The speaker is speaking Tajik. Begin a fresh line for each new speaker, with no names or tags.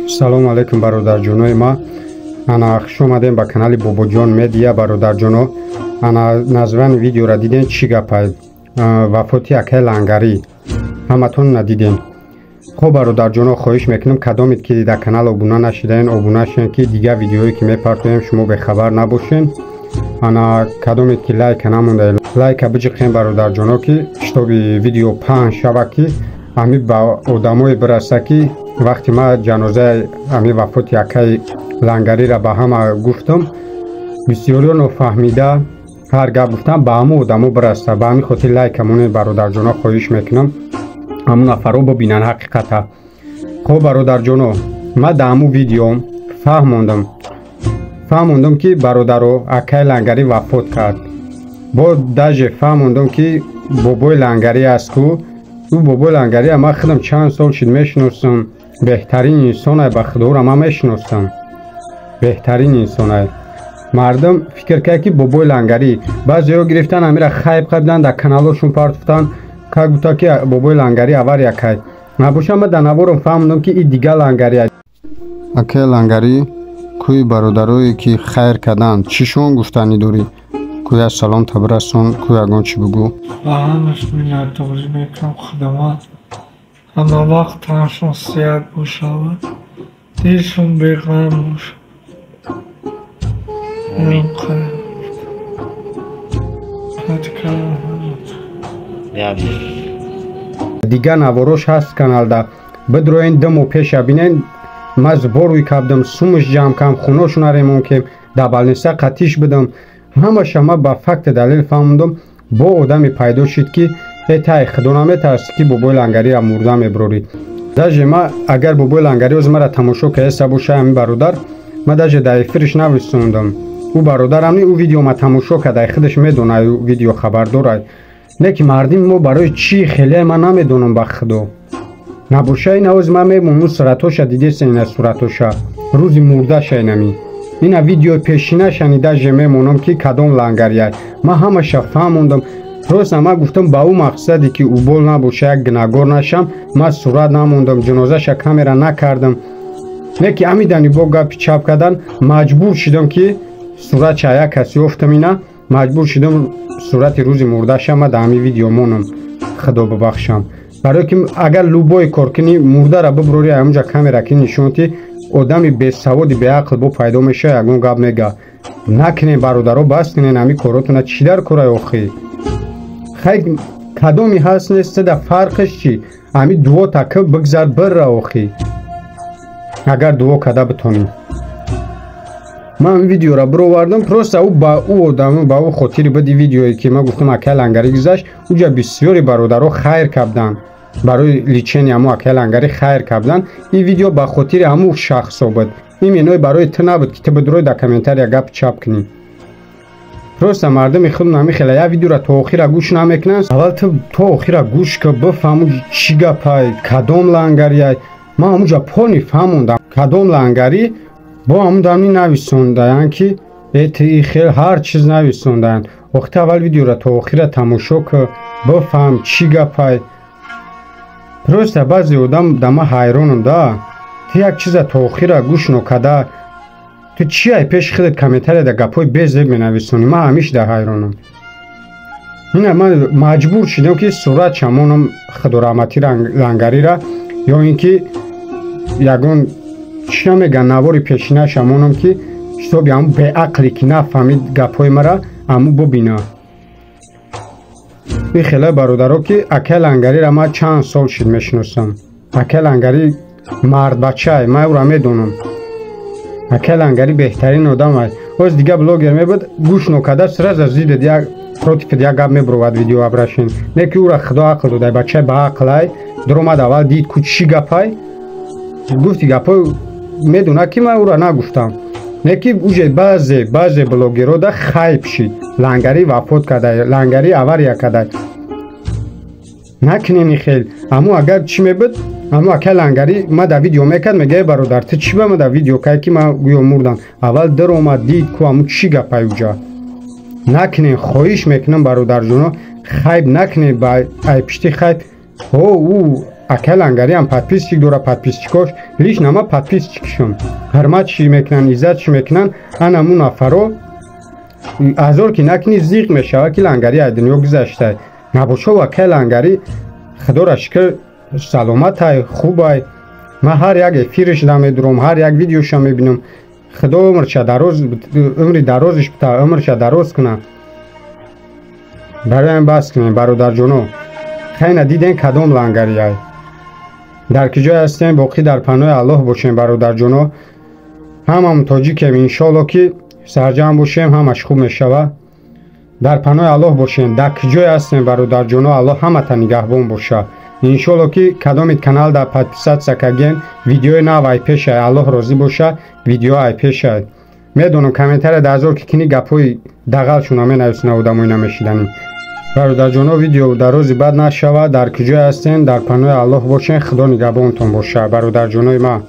Салому алайкум, бародарҷонои ма. Ана, хуш омадем ба канали Бобоҷон Медиа, бародарҷоно. Ана, названи видеора дидем, чӣ гапай? Вафоти акай Лангарӣ ҳаматон надидем. Хоб, бародарҷоно, хоҳиш мекунам, кадомед ки дар канал обуна нашидаен, обуна шавед, ки дигар видеое ки мепартоем, шумо бехабар набошед. Ана, кадомед ки лайка намонда, лайка биҷиқем, бародарҷоно, ки чтобы видео паҳн шава, ки ами ба одамое бираса, ки вақте ма ҷанозаи ами вафоти акаи Лангарира ба ҳама гуфтам, бисёриё нофаҳмида ҳар гап гуфтам, ба ҳамон одамо бираса. Ба ҳамин хотир лайка монед, бародарҷоно, хоҳиш мекунам, ҳамон нафарҳо бибинанд ҳақиқата. Хоб, бародарҷоно, ма дар ҳамун видео фаҳмондам, ки, бародаро, акаи Лангарӣ вафот кард. Бо даже фаҳмондам, ки бобои Лангарӣ аст ку ӯ бобои Лангарӣ ман худам чанд сол шид мешиносам, беҳтарин инсонай, ба худоро ман мешиносам, беҳтарин инсонай. Мардум фикр кард, ки бобои Лангарӣ, баъзеҳо гирифтан амира хайб қабидан, дар каналҳошон партофтан, как будто ки бобои Лангарӣ авария кард. Набошам, ман дар наворам фаҳмидам, ки и дигар Лангарӣ. Акай Лангарӣ, кӯи бародарое ки хайр карданд, чӣ шон гуфтанӣ дорӣ? Кӯя салом та бирасон, кӯ ягон чӣ бигӯ.
Ба ҳамаш миннатдорӣ мекунам. Худованд ҳама вақт танашон сиҳат бошавад, дилшон беғам бошад. Ин қадар раҳмати калон.
Дигар наворош ҳаст каналда, бидроен, 2 моҳ пеша бинен. Ма сбор рӯй кардам, сумаш ҷамъ кардам, хуношона ремонт кем, дар больница қатиш бидам, ҳамаша ма ба факти далел фаҳмондам. Бо одаме пайдо шид, ки э, тай худо наметарсӣ, ки бобои Лангариро мурда меброрӣ? Даже ма агар бобои Лангари оз мара тамошо каеса боша, ҳамин бародар, ма даже дар эфириш нависондам. Ӯ бародарам ни, ӯ видео ма тамошо карда, худаш медона, ӯ видео хабардорай. Не ки мардими мо барои чӣ хеле, ман намедонам, ба худо. Набоша, ина оз ман мемонам, суратоша дидеса, ина суратоша рӯзи мурдаша, инами ина видеои пешинашани даже мемонам, ки кадом лангарияй. Ман ҳамаша фаҳмондам. Просто ман гуфтам, ба ӯ мақсаде ки убол набоша, як гунаҳгор нашам, ман сурат намондам, ҷанозаша камера накардам. Не ки амидани бо гапи чап кардан маҷбур шудам, ки суратша як кас ёфтам, ина маҷбур шудам сурати рӯзи мурдаша ма дар ҳамин видео монам. Худо бибахшам, барое ки агар любой кор кунӣ, мурдара бибурори, ҳамунҷа камера ки нишонти, одами бесаводи беақл бо пайдо мешава, ягон гап мега. Накунем, бародаро, бас кунен ҳамин коротона. Чӣ дар корай охӣ? Хай, кадоми ҳаст нест, да фарқаш чӣ? Ҳамин дуо таки бигзар, бирра охӣ, агар дуо карда битонӣ. Ман видеора бировардам, просто ӯ ба ӯ одам, ба ӯ хотири биди видеое ки ман гуфтам акай Лангарӣ гузашт, уҷа бисёри бародаро хайр карданд, барои лечения ҳамо акай Лангарӣ хайр карданд. Ин видео ба хотири ҳамун шахсо буд, именно барои ту набуд, ки ту бидурой, дар комментария гап чап кунӣ. Просто мардуми худ намехела, як видеора то охира гӯш намекунанд. Аввал ту то охира гӯш ка, бифаҳму чӣ гапай, кадом лангарияй. Ман ҳамунҷа полный фаҳмондам, кадом лангарӣ. Бо ҳамун дамни нависондаянд, ки э, хел ҳар чиз нависондаянд. Охи, аввал видеора то охира тамошо ка, бифаҳм чӣ гапай. Просто баъзе одам да ма ҳайронам да, ту як чиза то охира гӯш нокарда, ту чи ай пеши худат комментария да гапҳои безеб менависонӣ? Ман ҳамиш да ҳайронам. Ина ман маҷбур шудам, ки сурат чамонам худораҳматӣ Лангарира, ё ин ки ягон чӣ намеган, навори пешинаша монам, ки ҳисоби ҳамун беақле ки нафаҳмид гапҳои мара, ҳамун бубина. Ин хеле, бародаро, ки акай Лангарира ман чанд сол шид мешиносам. Акай Лангарӣ мардбачае, ман ӯра медонам. Акай Лангарӣ беҳтарин одам ай. Оз дига блогер мебуд, гӯш нокарда, сразу зидед як против як гап мебуровад, видео абрашин. Не ки ӯра худо ақл додай, бачаи баақлай, дуромад, аввал дид ку чӣ гапай, гуфти гапҳои медонад, ки ман ӯра нагуфтам. Не ки уже баъзе блогерро да хайп шид, Лангарӣ вафот кардай, Лангарӣ авария кардай. Накунени хел. Аммо агар чӣ мебуд, аммо акай Лангарӣ ма дар видео мекард, мегӯяй: «Бародар, ту чӣ ба ма дар видео кай, ки ман гӯё мурдам?» Аввал даромад, дид ку аммо чӣ гапай уҷа. Накунен, хоҳиш мекунам, бародарҷоно, хайп накунен ба ай пишти хайп. Ҳо, ӯ Акай Лангариам подписчик дора, подписчикош лично ма подписчикшум, ҳурматши мекунанд, иззатши мекунанд. Анаму нафаро азор ки накунӣ, зиқ мешава, ки Лангари аз дунё гузаштай. Набошов, акай Лангари, худоро шукр, саломатай, хубай. Ман ҳар як эфирш намедурам, ҳар як видеоша мебинам. Худо умрша дароз, умри дарозиш бита, умрша дароз куна. Бароям бас кунем, бародарҷоно. Хайна дидем, кадом лангарияй. Дар ки ҷой ҳастем, боқӣ дар паноҳи Аллоҳ бошем, бародарҷоно. Ҳамамон тоҷикем, иншоалло, ки сарҷамъ бошем, ҳамаш хуб мешава. Дар паноҳи Аллоҳ бошем. Дар ки ҷой ҳастем, бародарҷоно, Аллоҳ ҳамата нигаҳбон боша. Иншоалло, ки кадомит канал дар подписаться каген, видеои нав ай пешай. Аллоҳ розӣ боша, видео ай пешай. Медонам, комментария дар азор ки кини, гапҳои дағалшуна менависна одамои намешиданӣ. Бародарҷоно, видео дарози бад нашавад. Дар куҷое ҳастем, дар паноҳи Аллоҳ бошем. Худо нигаҳбонтон боша, бародарҷонои ман.